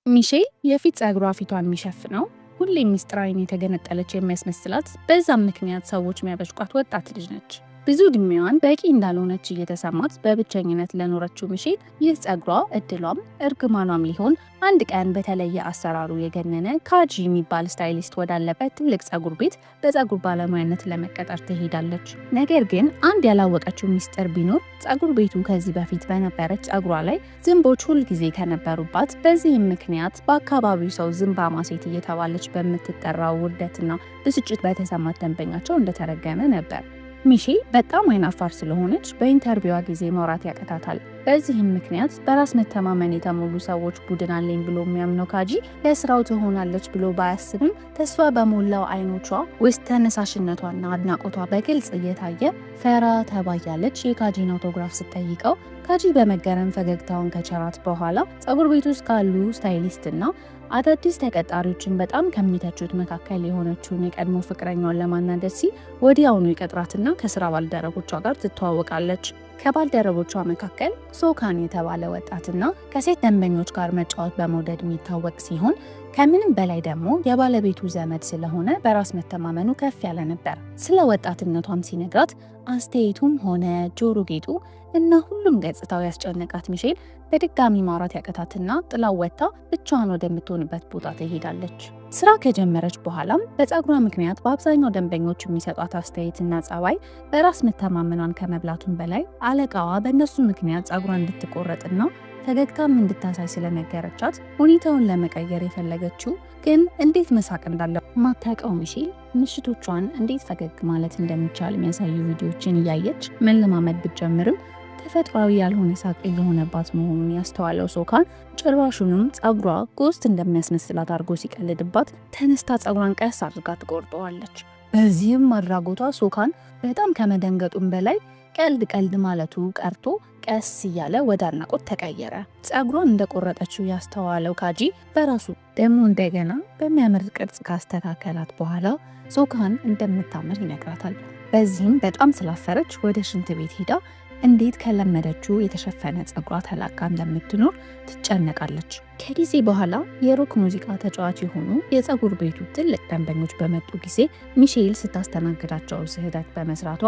ሚሼል የፊት ጸጉሯ ፊቷን የሚሸፍነው፣ ሁሌም ሚስጥራዊን የተገነጠለች የሚያስመስላት፣ በዛም ምክንያት ሰዎች የሚያበሽቋት ወጣት ልጅ ነች። ብዙ እድሜዋን በቂ እንዳልሆነች እየተሰማት በብቸኝነት ለኖረችው ሚሼል ይህ ጸጉሯ እድሏም እርግማኗም ሊሆን አንድ ቀን በተለየ አሰራሩ የገነነ ካጂ የሚባል stylist ወዳለበት ትልቅ ጸጉር ቤት በጸጉር ባለሙያነት ለመቀጠር ትሄዳለች። ነገር ግን አንድ ያላወቀችው ሚስጥር ቢኖር ጸጉር ቤቱ ከዚህ በፊት በነበረች ጸጉሯ ላይ ዝንቦች ሁል ጊዜ ከነበሩባት፣ በዚህም ምክንያት በአካባቢው ሰው ዝንባማ ሴት እየተባለች በምትጠራው ውርደትና ብስጭት በተሰማት ደንበኛቸው እንደተረገመ ነበር። ሚሼል በጣም አይናፋር ስለሆነች በ interview ዋ ጊዜ ማውራት ያቅታታል። በዚህም ምክንያት በራስ መተማመን የተሞሉ ሰዎች ቡድን አለኝ ብሎ የሚያምነው ካጂ ለስራው ትሆናለች ብሎ ባያስብም፣ ተስፋ በሞላው አይኖቿ ውስጥ ተነሳሽነቷና አድናቆቷ በግልጽ እየታየ ፈራ ተባ እያለች የካጂን autograph ስትጠይቀው፣ ካጂ በመገረም ፈገግታውን ከቸራት በኋላ ጸጉር ቤት ውስጥ ካሉ stylist ና አዳዲስ ተቀጣሪዎችን በጣም ከሚተቹት መካከል የሆነችውን የቀድሞ ፍቅረኛውን ለማናደድ ሲል ወዲያውኑ ይቀጥራትና ከስራ ባልደረቦቿ ጋር ትተዋወቃለች። ከባልደረቦቿ መካከል ሶካን የተባለ ወጣትና ከሴት ደንበኞች ጋር መጫወት በመውደድ የሚታወቅ ሲሆን፣ ከምንም በላይ ደግሞ የባለቤቱ ዘመድ ስለሆነ በራስ መተማመኑ ከፍ ያለ ነበር። ስለ ወጣትነቷም ሲነግራት አስተያየቱም ሆነ ጆሮ ጌጡ እና ሁሉም ገጽታው ያስጨነቃት ሚሼል በድጋሚ ማውራት ያቅታትና ጥላው ወጥታ ብቻዋን ወደምትሆንበት ቦታ ትሄዳለች። ስራ ከጀመረች በኋላም በፀጉሯ ምክንያት በአብዛኛው ደንበኞች የሚሰጧት አስተያየትና ጸባይ በራስ መተማመኗን ከመብላቱም በላይ፣ አለቃዋ በእነሱ ምክንያት ፀጉሯን እንድትቆረጥና ፈገግታም እንድታሳይ ስለነገረቻት ሁኔታውን ለመቀየር የፈለገችው ግን እንዴት መሳቅ እንዳለ ማታውቀው ሚሼል ምሽቶቿን እንዴት ፈገግ ማለት እንደሚቻል የሚያሳዩ ቪዲዮዎችን እያየች መለማመድ ብትጀምርም፣ ተፈጥሯዊ ያልሆነ ሳቅ እየሆነባት መሆኑን ያስተዋለው ሶካን ጭራሹንም ጸጉሯ ghost እንደሚያስመስላት አድርጎ ሲቀልድባት ተነስታ ጸጉሯን ቀስ አድርጋ ትቆርጠዋለች። በዚህም አድራጎቷ ሶካን በጣም ከመደንገጡም በላይ ቀልድ ቀልድ ማለቱ ቀርቶ ቀስ እያለ ወደ አድናቆት ተቀየረ። ጸጉሯን እንደቆረጠችው ያስተዋለው ካጂ በራሱ ደግሞ እንደገና በሚያምር ቅርጽ ካስተካከላት በኋላ ሶካን እንደምታምር ይነግራታል። በዚህም በጣም ስላፈረች ወደ ሽንት ቤት ሄዳ እንዴት ከለመደችው የተሸፈነ ጸጉሯ ተላቃ እንደምትኖር ትጨነቃለች። ከጊዜ በኋላ የ rock ሙዚቃ ተጫዋች የሆኑ የጸጉር ቤቱ ትልቅ ደንበኞች በመጡ ጊዜ ሚሼል ስታስተናግዳቸው ስህተት በመስራቷ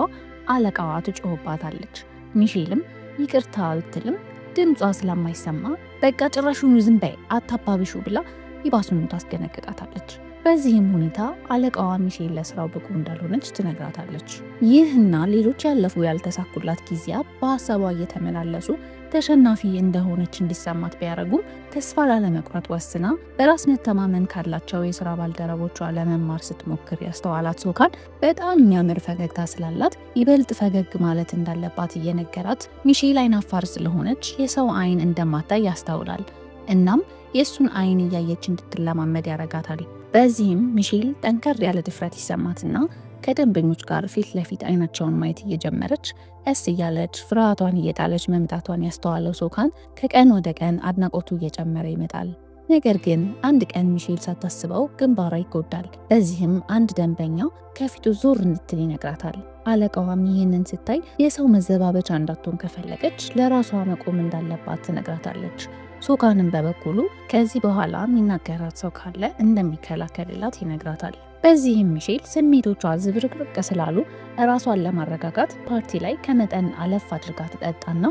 አለቃዋ ትጮህባታለች። ሚሼልም ይቅርታ ብትልም ድምጿ ስለማይሰማ በቃ ጭራሹኑ ዝም በይ አታባብሹ ብላ ይባሱኑ ታስደነግጣታለች። በዚህም ሁኔታ አለቃዋ ሚሼል ለስራው ብቁ እንዳልሆነች ትነግራታለች። ይህና ሌሎች ያለፉ ያልተሳኩላት ጊዜያት በሀሳቧ እየተመላለሱ ተሸናፊ እንደሆነች እንዲሰማት ቢያደርጉም፣ ተስፋ ላለመቁረጥ ወስና በራስ መተማመን ካላቸው የስራ ባልደረቦቿ ለመማር ስትሞክር ያስተዋላት ሶካን በጣም የሚያምር ፈገግታ ስላላት ይበልጥ ፈገግ ማለት እንዳለባት እየነገራት፣ ሚሼል አይናፋር ስለሆነች የሰው አይን እንደማታይ ያስተውላል። እናም የእሱን አይን እያየች እንድትለማመድ ያረጋታል። በዚህም ሚሼል ጠንከር ያለ ድፍረት ይሰማትና ከደንበኞች ጋር ፊት ለፊት አይናቸውን ማየት እየጀመረች ቀስ እያለች ፍርሃቷን እየጣለች መምጣቷን ያስተዋለው ሶካን ከቀን ወደ ቀን አድናቆቱ እየጨመረ ይመጣል። ነገር ግን አንድ ቀን ሚሼል ሳታስበው ግንባሯ ይጎዳል። በዚህም አንድ ደንበኛ ከፊቱ ዞር እንድትል ይነግራታል። አለቃዋም ይህንን ስታይ የሰው መዘባበቻ እንዳትሆን ከፈለገች ለራሷ መቆም እንዳለባት ትነግራታለች። ሶካንም በበኩሉ ከዚህ በኋላ የሚናገራት ሰው ካለ እንደሚከላከልላት ይነግራታል። በዚህም ሚሼል ስሜቶቿ ዝብርቅርቅ ስላሉ እራሷን ለማረጋጋት ፓርቲ ላይ ከመጠን አለፍ አድርጋ ትጠጣና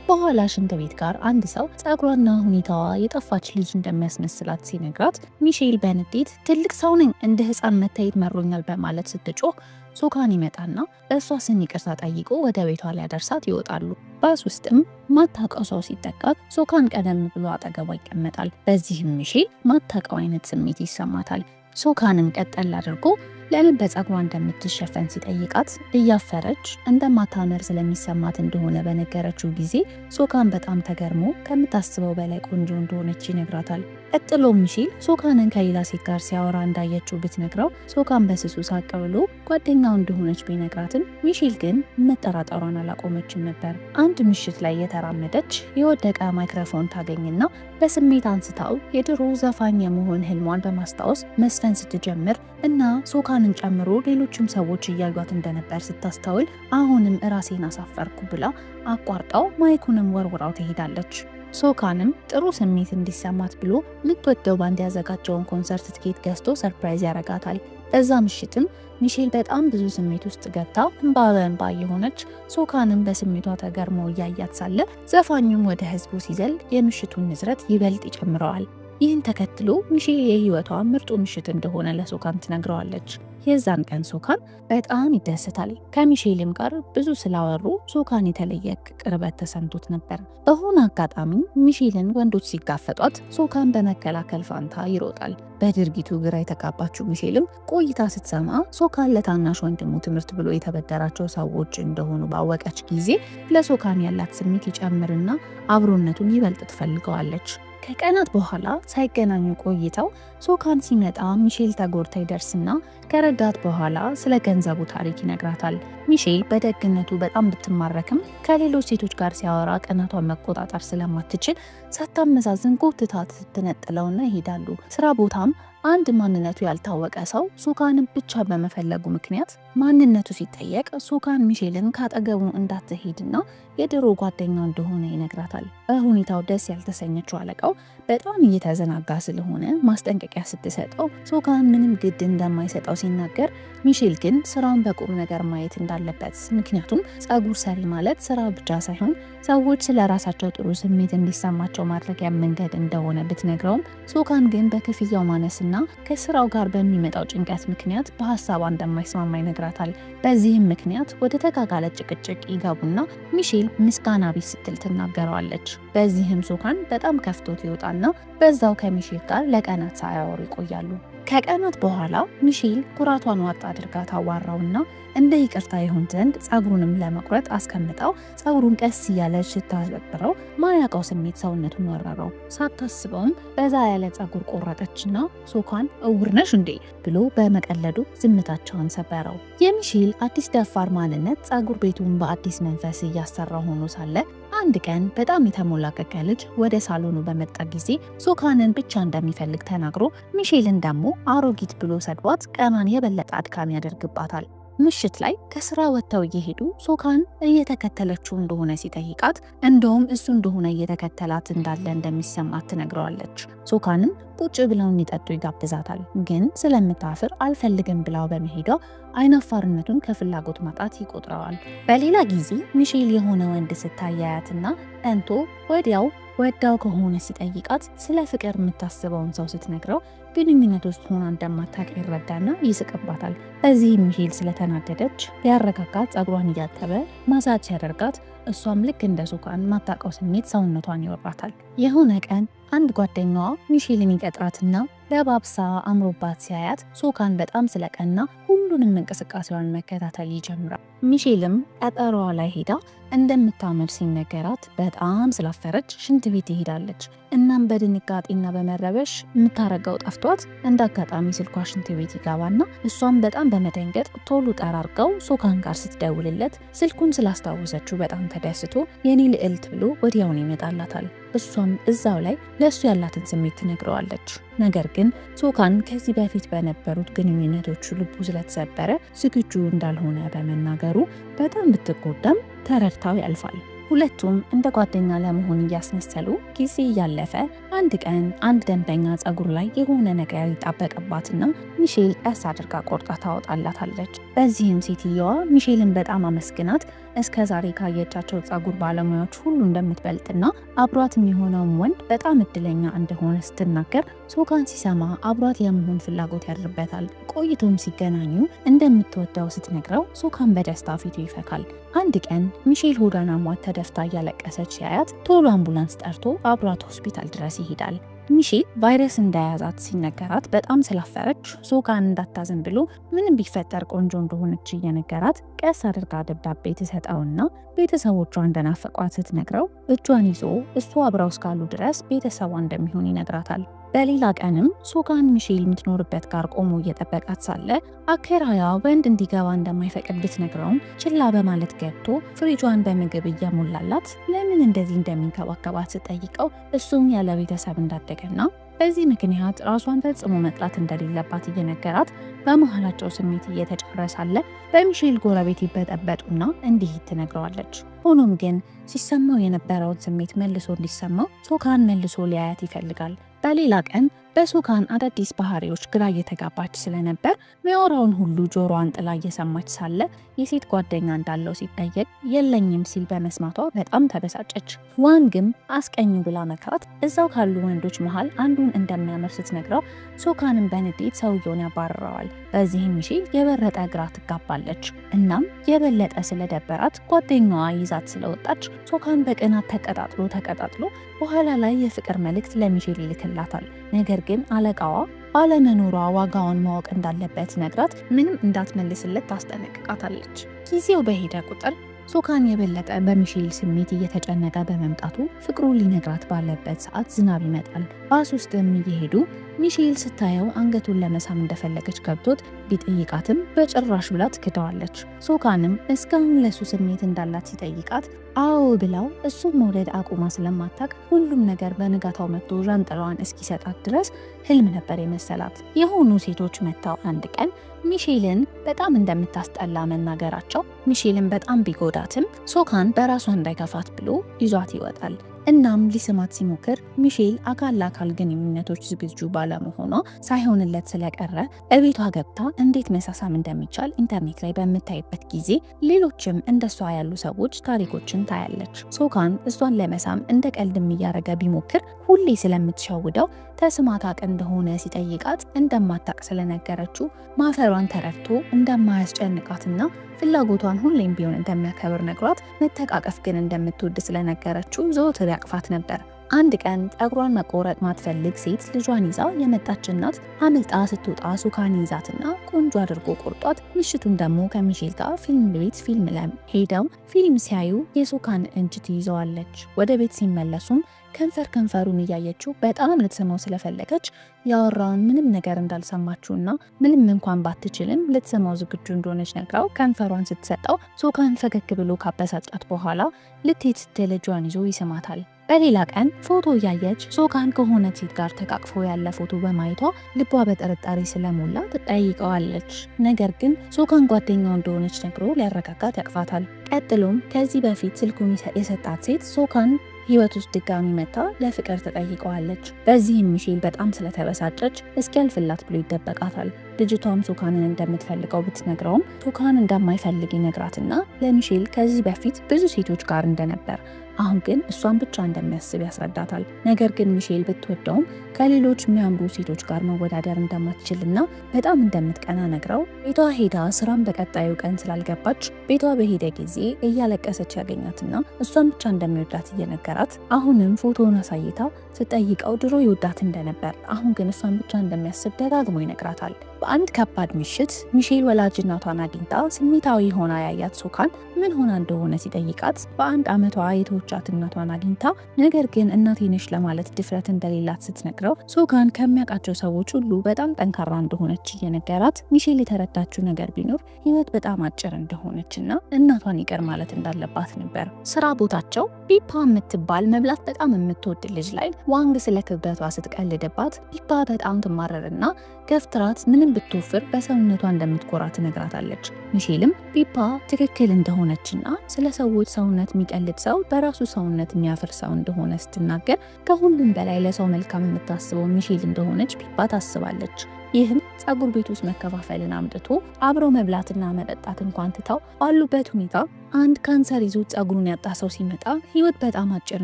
በኋላ ሽንት ቤት ጋር አንድ ሰው ጸጉሯና ሁኔታዋ የጠፋች ልጅ እንደሚያስመስላት ሲነግራት፣ ሚሼል በንዴት ትልቅ ሰው ነኝ፣ እንደ ሕፃን መታየት መሮኛል በማለት ስትጮህ ሶካን ይመጣና በእሷ ስም ይቅርታ ጠይቆ ወደ ቤቷ ሊያደርሳት ይወጣሉ። ባስ ውስጥም ማታውቀው ሰው ሲጠጋት ሶካን ቀደም ብሎ አጠገቧ ይቀመጣል። በዚህም ሚሼል ማታውቀው አይነት ስሜት ይሰማታል። ሶካንም ቀጠል አድርጎ ለምን በጸጉሯ እንደምትሸፈን ሲጠይቃት እያፈረች እንደማታምር ስለሚሰማት እንደሆነ በነገረችው ጊዜ ሶካን በጣም ተገርሞ ከምታስበው በላይ ቆንጆ እንደሆነች ይነግራታል። ቀጥሎ ሚሼል ሶካንን ከሌላ ሴት ጋር ሲያወራ እንዳየችው ብትነግረው፣ ሶካን በስሱ ሳቅ ብሎ ጓደኛው እንደሆነች ቢነግራትም ሚሼል ግን መጠራጠሯን አላቆመችም ነበር። አንድ ምሽት ላይ እየተራመደች የወደቀ ማይክሮፎን ታገኝና በስሜት አንስታው የድሮ ዘፋኝ የመሆን ህልሟን በማስታወስ መዝፈን ስትጀምር እና ሶካንን ጨምሮ ሌሎችም ሰዎች እያዩት እንደነበር ስታስተውል አሁንም ራሴን አሳፈርኩ ብላ አቋርጣው ማይኩንም ወርውራው ትሄዳለች። ሶካንም ጥሩ ስሜት እንዲሰማት ብሎ የምትወደው ባንድ ያዘጋጀውን ኮንሰርት ትኬት ገዝቶ surprise ያረጋታል። በዛ ምሽትም ሚሼል በጣም ብዙ ስሜት ውስጥ ገብታ እንባ በእንባ የሆነች ሶካንም በስሜቷ ተገርሞ እያያት ሳለ ዘፋኙም ወደ ህዝቡ ሲዘል የምሽቱን ንዝረት ይበልጥ ይጨምረዋል። ይህን ተከትሎ ሚሼል የህይወቷ ምርጡ ምሽት እንደሆነ ለሶካን ትነግረዋለች። የዛን ቀን ሶካን በጣም ይደሰታል። ከሚሼልም ጋር ብዙ ስላወሩ ሶካን የተለየ ቅርበት ተሰምቶት ነበር። በሆነ አጋጣሚ ሚሼልን ወንዶች ሲጋፈጧት ሶካን በመከላከል ፋንታ ይሮጣል። በድርጊቱ ግራ የተጋባችው ሚሼልም ቆይታ ስትሰማ ሶካን ለታናሽ ወንድሙ ትምህርት ብሎ የተበደራቸው ሰዎች እንደሆኑ ባወቀች ጊዜ ለሶካን ያላት ስሜት ይጨምርና አብሮነቱን ይበልጥ ትፈልገዋለች። ከቀናት በኋላ ሳይገናኙ ቆይተው ሶካን ሲመጣ ሚሼል ተጎድታ ይደርስና ከረዳት በኋላ ስለ ገንዘቡ ታሪክ ይነግራታል። ሚሼል በደግነቱ በጣም ብትማረክም ከሌሎች ሴቶች ጋር ሲያወራ ቅናቷን መቆጣጠር ስለማትችል ሳታመዛዝን ጎትታ ትነጥለውና ይሄዳሉ። ስራ ቦታም አንድ ማንነቱ ያልታወቀ ሰው ሶካንን ብቻ በመፈለጉ ምክንያት ማንነቱ ሲጠየቅ ሶካን ሚሼልን ካጠገቡ እንዳትሄድና የድሮ ጓደኛው እንደሆነ ይነግራታል። በሁኔታው ደስ ያልተሰኘችው አለቃው በጣም እየተዘናጋ ስለሆነ ማስጠንቀቂያ ስትሰጠው ሶካን ምንም ግድ እንደማይሰጠው ሲናገር፣ ሚሼል ግን ስራውን በቁም ነገር ማየት እንዳለበት፣ ምክንያቱም ጸጉር ሰሪ ማለት ስራ ብቻ ሳይሆን ሰዎች ስለ ራሳቸው ጥሩ ስሜት እንዲሰማቸው ማድረጊያ መንገድ እንደሆነ ብትነግረውም ሶካን ግን በክፍያው ማነስና ከስራው ጋር በሚመጣው ጭንቀት ምክንያት በሀሳቧ እንደማይስማማ ይነግራታል። በዚህም ምክንያት ወደ ተጋጋለ ጭቅጭቅ ይገቡና ሚሼል ምስጋና ቢስ ስትል ትናገረዋለች። በዚህም ሶካን በጣም ከፍቶት ይወጣና በዛው ከሚሼል ጋር ለቀናት ሳያወሩ ይቆያሉ። ከቀናት በኋላ ሚሼል ኩራቷን ዋጥ አድርጋ ታዋራውና እንደ ይቅርታ ይሁን ዘንድ ጸጉሩንም ለመቁረጥ አስቀምጣው ጸጉሩን ቀስ እያለች ስታበጥረው ማያውቀው ስሜት ሰውነቱን ወረረው። ሳታስበውም በዛ ያለ ጸጉር ቆረጠችና ሶካን እውር ነሽ እንዴ ብሎ በመቀለዱ ዝምታቸውን ሰበረው። የሚሼል አዲስ ደፋር ማንነት ጸጉር ቤቱን በአዲስ መንፈስ እያሰራ ሆኖ ሳለ አንድ ቀን በጣም የተሞላቀቀ ልጅ ወደ ሳሎኑ በመጣ ጊዜ ሶካንን ብቻ እንደሚፈልግ ተናግሮ ሚሼልን ደግሞ አሮጊት ብሎ ሰድቧት ቀኗን የበለጠ አድካሚ ያደርግባታል። ምሽት ላይ ከስራ ወጥተው እየሄዱ ሶካን እየተከተለችው እንደሆነ ሲጠይቃት እንደውም እሱ እንደሆነ እየተከተላት እንዳለ እንደሚሰማት ትነግረዋለች። ሶካንም ቁጭ ብለው እንዲጠጡ ይጋብዛታል። ግን ስለምታፍር አልፈልግም ብላው በመሄዷ አይናፋርነቱን ከፍላጎት ማጣት ይቆጥረዋል። በሌላ ጊዜ ሚሼል የሆነ ወንድ ስታያያትና ጠንቶ ወዲያው ወዳው ከሆነ ሲጠይቃት ስለ ፍቅር የምታስበውን ሰው ስትነግረው ግንኙነት ውስጥ ሆና እንደማታውቅ ይረዳና ይስቅባታል። በዚህም ሚሼል ስለተናደደች ሊያረጋጋት ጸጉሯን እያጠበ ማሳጅ ሲያደርጋት እሷም ልክ እንደ ሶካን ማታውቀው ስሜት ሰውነቷን ይወራታል። የሆነ ቀን አንድ ጓደኛዋ ሚሼልን ይቀጥራትና ለባብሳ አምሮባት ሲያያት ሶካን በጣም ስለቀና ሁሉንም እንቅስቃሴዋን መከታተል ይጀምራል። ሚሼልም ቀጠሮዋ ላይ ሄዳ እንደምታምር ሲነገራት በጣም ስላፈረች ሽንት ቤት ትሄዳለች። እናም በድንጋጤና በመረበሽ የምታረገው ጠፍቷት እንደ አጋጣሚ ስልኳ ሽንት ቤት ይገባና እሷም በጣም በመደንገጥ ቶሎ ጠራርገው ሶካን ጋር ስትደውልለት ስልኩን ስላስታወሰችው በጣም ተደስቶ የኔ ልዕልት ብሎ ወዲያውን ይመጣላታል። እሷም እዛው ላይ ለእሱ ያላትን ስሜት ትነግረዋለች። ነገር ግን ሶካን ከዚህ በፊት በነበሩት ግንኙነቶቹ ልቡ ስለተሰበረ ዝግጁ እንዳልሆነ በመናገሩ በጣም ብትጎዳም ተረድታው ያልፋል። ሁለቱም እንደ ጓደኛ ለመሆን እያስመሰሉ ጊዜ እያለፈ አንድ ቀን አንድ ደንበኛ ጸጉር ላይ የሆነ ነገር ይጣበቅባትና ሚሼል ቀስ አድርጋ ቆርጣ ታወጣላታለች። በዚህም ሴትየዋ ሚሼልን በጣም አመስግናት እስከ ዛሬ ካየቻቸው ጸጉር ባለሙያዎች ሁሉ እንደምትበልጥና አብሯት የሚሆነውን ወንድ በጣም እድለኛ እንደሆነ ስትናገር ሶካን ሲሰማ አብሯት የመሆን ፍላጎት ያድርበታል። ቆይቶም ሲገናኙ እንደምትወደው ስትነግረው ሶካን በደስታ ፊቱ ይፈካል። አንድ ቀን ሚሼል ሆዷን አሟት ተደፍታ እያለቀሰች ሲያያት ቶሎ አምቡላንስ ጠርቶ አብሯት ሆስፒታል ድረስ ይሄዳል። ሚሼል ቫይረስ እንደያዛት ሲነገራት በጣም ስላፈረች ሶካን እንዳታዝን ብሎ ምንም ቢፈጠር ቆንጆ እንደሆነች እየነገራት ቀስ አድርጋ ደብዳቤ ትሰጠውና ቤተሰቦቿ እንደናፈቋት ስትነግረው እጇን ይዞ እሱ አብረው እስካሉ ድረስ ቤተሰቧ እንደሚሆን ይነግራታል። በሌላ ቀንም ሶካን ሚሼል የምትኖርበት ጋር ቆሞ እየጠበቃት ሳለ አከራያ ወንድ እንዲገባ እንደማይፈቅድ ብትነግረውም ችላ በማለት ገብቶ ፍሪጇን በምግብ እየሞላላት ለምን እንደዚህ እንደሚንከባከባት ስትጠይቀው እሱም ያለ ቤተሰብ እንዳደገና በዚህ ምክንያት ራሷን ፈጽሞ መጥላት እንደሌለባት እየነገራት በመሃላቸው ስሜት እየተጫረ ሳለ በሚሼል ጎረቤት ይበጠበጡና እንዲህ ትነግረዋለች። ሆኖም ግን ሲሰማው የነበረውን ስሜት መልሶ እንዲሰማው ሶካን መልሶ ሊያያት ይፈልጋል። በሌላ ቀን በሶካን አዳዲስ ባህሪዎች ግራ እየተጋባች ስለነበር ሚያወራውን ሁሉ ጆሮዋን ጥላ እየሰማች ሳለ የሴት ጓደኛ እንዳለው ሲጠየቅ የለኝም ሲል በመስማቷ በጣም ተበሳጨች። ዋንግም አስቀኙ ብላ መክራት እዛው ካሉ ወንዶች መሃል አንዱን እንደሚያምር ስትነግረው ሶካንም በንዴት ሰውየውን ያባርረዋል። በዚህም ሚሼል የበረጠ ግራ ትጋባለች። እናም የበለጠ ስለደበራት ጓደኛዋ ይዛት ስለወጣች ሶካን በቅናት ተቀጣጥሎ ተቀጣጥሎ በኋላ ላይ የፍቅር መልእክት ለሚሼል ይልክላታል። ነገር ግን አለቃዋ ባለመኖሯ ዋጋውን ማወቅ እንዳለበት ነግራት ምንም እንዳትመልስለት ታስጠነቅቃታለች። ጊዜው በሄደ ቁጥር ሶካን የበለጠ በሚሼል ስሜት እየተጨነቀ በመምጣቱ ፍቅሩን ሊነግራት ባለበት ሰዓት ዝናብ ይመጣል። ባስ ውስጥም እየሄዱ ሚሼል ስታየው አንገቱን ለመሳም እንደፈለገች ገብቶት ቢጠይቃትም በጭራሽ ብላ ትክደዋለች። ሶካንም እስካሁን ለሱ ስሜት እንዳላት ሲጠይቃት አዎ ብላው እሱን መውደድ አቁማ ስለማታቅ ሁሉም ነገር በንጋታው መጥቶ ዣንጥላዋን እስኪሰጣት ድረስ ህልም ነበር የመሰላት። የሆኑ ሴቶች መጥተው አንድ ቀን ሚሼልን በጣም እንደምታስጠላ መናገራቸው ሚሼልን በጣም ቢጎዳትም ሶካን በራሷ እንዳይከፋት ብሎ ይዟት ይወጣል። እናም ሊስማት ሲሞክር ሚሼል አካል ለአካል ግንኙነቶች ዝግጁ ባለመሆኗ ሳይሆንለት ስለቀረ እቤቷ ገብታ እንዴት መሳሳም እንደሚቻል ኢንተርኔት ላይ በምታይበት ጊዜ ሌሎችም እንደሷ ያሉ ሰዎች ታሪኮችን ታያለች። ሶካን እሷን ለመሳም እንደ ቀልድም እያደረገ ቢሞክር ሁሌ ስለምትሸውደው ተስማ ታውቅ እንደሆነ ሲጠይቃት እንደማታውቅ ስለነገረችው ማፈሯን ተረድቶ እንደማያስጨንቃትና ፍላጎቷን ሁሌም ቢሆን እንደሚያከብር ነግሯት መተቃቀፍ ግን እንደምትወድ ስለነገረችው ዘወትር ያቅፋት ነበር። አንድ ቀን ጠጉሯን መቆረጥ ማትፈልግ ሴት ልጇን ይዛ የመጣች እናት አምልጣ ስትወጣ ሶካን ይዛትና ቆንጆ አድርጎ ቆርጧት፣ ምሽቱን ደግሞ ከሚሼል ጋር ፊልም ቤት ፊልም ላይ ሄደው ፊልም ሲያዩ የሶካን እጅ ትይዘዋለች። ወደ ቤት ሲመለሱም ከንፈር ከንፈሩን እያየችው በጣም ልትስመው ስለፈለገች ያወራውን ምንም ነገር እንዳልሰማችውና ምንም እንኳን ባትችልም ልትስመው ዝግጁ እንደሆነች ነግራው ከንፈሯን ስትሰጠው ሶካን ፈገግ ብሎ ካበሳጫት በኋላ ልትሄድ ስትል እጇን ይዞ ይስማታል። በሌላ ቀን ፎቶ እያየች ሶካን ከሆነ ሴት ጋር ተቃቅፎ ያለ ፎቶ በማየቷ ልቧ በጥርጣሬ ስለሞላ ትጠይቀዋለች። ነገር ግን ሶካን ጓደኛው እንደሆነች ነግሮ ሊያረጋጋት ያቅፋታል። ቀጥሎም ከዚህ በፊት ስልኩን የሰጣት ሴት ሶካን ህይወት ውስጥ ድጋሚ መታ ለፍቅር ትጠይቀዋለች። በዚህም ሚሼል በጣም ስለተበሳጨች እስኪያልፍላት ብሎ ይደበቃታል። ልጅቷም ሶካንን እንደምትፈልገው ብትነግረውም ሶካን እንደማይፈልግ ይነግራትና ለሚሼል ከዚህ በፊት ብዙ ሴቶች ጋር እንደነበር አሁን ግን እሷን ብቻ እንደሚያስብ ያስረዳታል። ነገር ግን ሚሼል ብትወደውም ከሌሎች የሚያምሩ ሴቶች ጋር መወዳደር እንደማትችልና በጣም እንደምትቀና ነግረው ቤቷ ሄዳ ስራም በቀጣዩ ቀን ስላልገባች ቤቷ በሄደ ጊዜ እያለቀሰች ያገኛትና እሷን ብቻ እንደሚወዳት እየነገራት አሁንም ፎቶውን አሳይታ ስትጠይቀው ድሮ ይወዳት እንደነበር አሁን ግን እሷን ብቻ እንደሚያስብ ደጋግሞ ይነግራታል። በአንድ ከባድ ምሽት ሚሼል ወላጅ እናቷን አግኝታ ስሜታዊ ሆና ያያት ሶካን ምን ሆና እንደሆነ ሲጠይቃት በአንድ ዓመቷ የተወቻት እናቷን አግኝታ ነገር ግን እናቴ ነሽ ለማለት ድፍረት እንደሌላት ስትነግረው ሶካን ከሚያውቃቸው ሰዎች ሁሉ በጣም ጠንካራ እንደሆነች እየነገራት ሚሼል የተረዳችው ነገር ቢኖር ሕይወት በጣም አጭር እንደሆነችና እናቷን ይቅር ማለት እንዳለባት ነበር። ስራ ቦታቸው ቢፓ የምትባል መብላት በጣም የምትወድ ልጅ ላይ ዋንግ ስለ ክብደቷ ስትቀልድባት ቢፓ በጣም ትማረርና ገፍትራት ምንም ብትወፍር በሰውነቷ እንደምትኮራ ትነግራታለች። ሚሼልም ቢፓ ትክክል እንደሆነችና ስለ ሰዎች ሰውነት የሚቀልድ ሰው በራሱ ሰውነት የሚያፍር ሰው እንደሆነ ስትናገር ከሁሉም በላይ ለሰው መልካም የምታስበው ሚሼል እንደሆነች ቢፓ ታስባለች። ይህም ጸጉር ቤት ውስጥ መከፋፈልን አምጥቶ አብረው መብላትና መጠጣት እንኳን ትተው ባሉበት ሁኔታ አንድ ካንሰር ይዞ ጸጉሩን ያጣ ሰው ሲመጣ ህይወት በጣም አጭር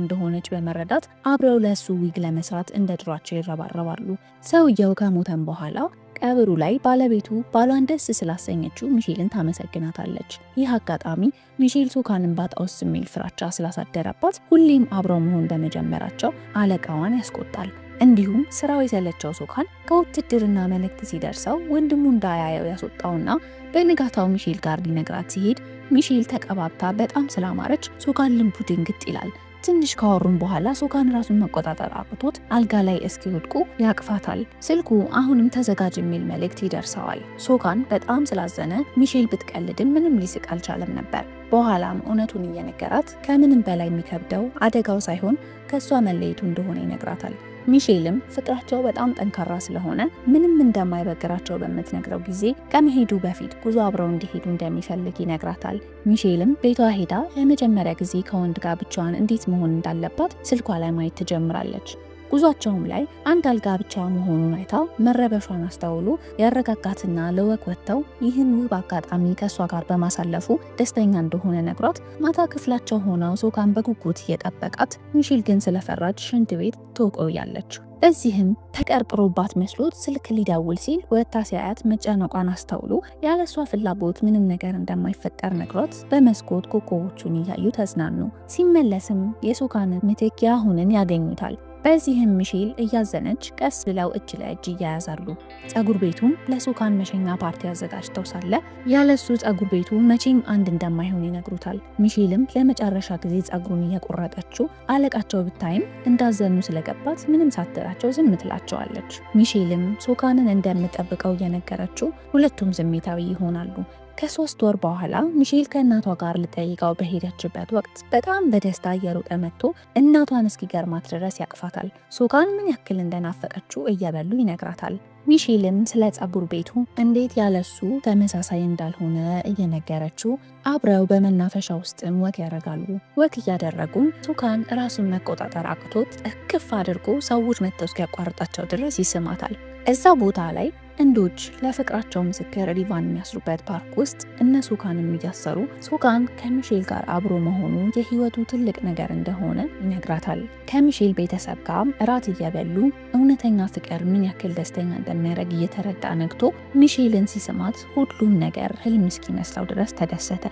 እንደሆነች በመረዳት አብረው ለሱ ዊግ ለመስራት እንደ ድሯቸው ይረባረባሉ። ሰውየው ከሞተም በኋላ ቀብሩ ላይ ባለቤቱ ባሏን ደስ ስላሰኘችው ሚሼልን ታመሰግናታለች። ይህ አጋጣሚ ሚሼል ሶካንን ባጣውስ የሚል ፍራቻ ስላሳደረባት ሁሌም አብረው መሆን በመጀመራቸው አለቃዋን ያስቆጣል። እንዲሁም ስራው የሰለቸው ሶካን ከውትድርና መልእክት ሲደርሰው ወንድሙ እንዳያየው ያስወጣውና በንጋታው ሚሼል ጋር ሊነግራት ሲሄድ ሚሼል ተቀባብታ በጣም ስላማረች ሶካን ልቡ ድንግጥ ይላል። ትንሽ ካወሩም በኋላ ሶካን ራሱን መቆጣጠር አቅቶት አልጋ ላይ እስኪወድቁ ያቅፋታል። ስልኩ አሁንም ተዘጋጅ የሚል መልእክት ይደርሰዋል። ሶካን በጣም ስላዘነ ሚሼል ብትቀልድም ምንም ሊስቅ አልቻለም ነበር። በኋላም እውነቱን እየነገራት ከምንም በላይ የሚከብደው አደጋው ሳይሆን ከእሷ መለየቱ እንደሆነ ይነግራታል። ሚሼልም ፍቅራቸው በጣም ጠንካራ ስለሆነ ምንም እንደማይበግራቸው በምትነግረው ጊዜ ከመሄዱ በፊት ጉዞ አብረው እንዲሄዱ እንደሚፈልግ ይነግራታል። ሚሼልም ቤቷ ሄዳ ለመጀመሪያ ጊዜ ከወንድ ጋር ብቻዋን እንዴት መሆን እንዳለባት ስልኳ ላይ ማየት ትጀምራለች። ጉዟቸውም ላይ አንድ አልጋ ብቻ መሆኑን አይታ መረበሿን አስተውሎ ያረጋጋትና ለ walk ወጥተው ይህን ውብ አጋጣሚ ከእሷ ጋር በማሳለፉ ደስተኛ እንደሆነ ነግሯት ማታ ክፍላቸው ሆነው ሶካን በጉጉት እየጠበቃት፣ ሚሼል ግን ስለፈራች ሽንት ቤት ትቆያለች። በዚህም ተቀርቅሮባት መስሎት ስልክ ሊደውል ሲል ወጥታ ሲያያት መጨነቋን አስተውሎ ያለሷ ፍላጎት ምንም ነገር እንደማይፈጠር ነግሯት በመስኮት ኮከቦቹን እያዩ ተዝናኑ። ሲመለስም የሶካን ምትክ ያሁንን ያገኙታል። በዚህም ሚሼል እያዘነች ቀስ ብለው እጅ ለእጅ ይያያዛሉ። ጸጉር ቤቱም ለሶካን መሸኛ ፓርቲ አዘጋጅተው ሳለ ያለሱ ጸጉር ቤቱ መቼም አንድ እንደማይሆን ይነግሩታል። ሚሼልም ለመጨረሻ ጊዜ ጸጉሩን እየቆረጠችው አለቃቸው ብታይም እንዳዘኑ ስለገባት ምንም ሳትላቸው ዝም ትላቸዋለች። ሚሼልም ሶካንን እንደምጠብቀው እየነገረችው ሁለቱም ስሜታዊ ይሆናሉ። ከ3 ወር በኋላ ሚሼል ከእናቷ ጋር ልጠይቀው በሄደችበት ወቅት በጣም በደስታ እየሮጠ መጥቶ እናቷን እስኪገርማት ድረስ ያቅፋታል። ሶካን ምን ያክል እንደናፈቀችው እየበሉ ይነግራታል። ሚሼልም ስለ ጸጉር ቤቱ እንዴት ያለሱ ተመሳሳይ እንዳልሆነ እየነገረችው አብረው በመናፈሻ ውስጥም walk ያደርጋሉ። Walk እያደረጉም ሶካን ራሱን መቆጣጠር አቅቶት እቅፍ አድርጎ ሰዎች መጥተው እስኪያቋርጣቸው ድረስ ይስማታል። እዛ ቦታ ላይ ጥንዶች ለፍቅራቸው ምስክር ሪቫን የሚያስሩበት ፓርክ ውስጥ እነ ሶካንም እያሰሩ ሶካን ከሚሼል ጋር አብሮ መሆኑ የህይወቱ ትልቅ ነገር እንደሆነ ይነግራታል። ከሚሼል ቤተሰብ ጋር እራት እየበሉ እውነተኛ ፍቅር ምን ያክል ደስተኛ እንደሚያደርግ እየተረዳ ነግቶ ሚሼልን ሲስማት ሁሉም ነገር ህልም እስኪመስለው ድረስ ተደሰተ።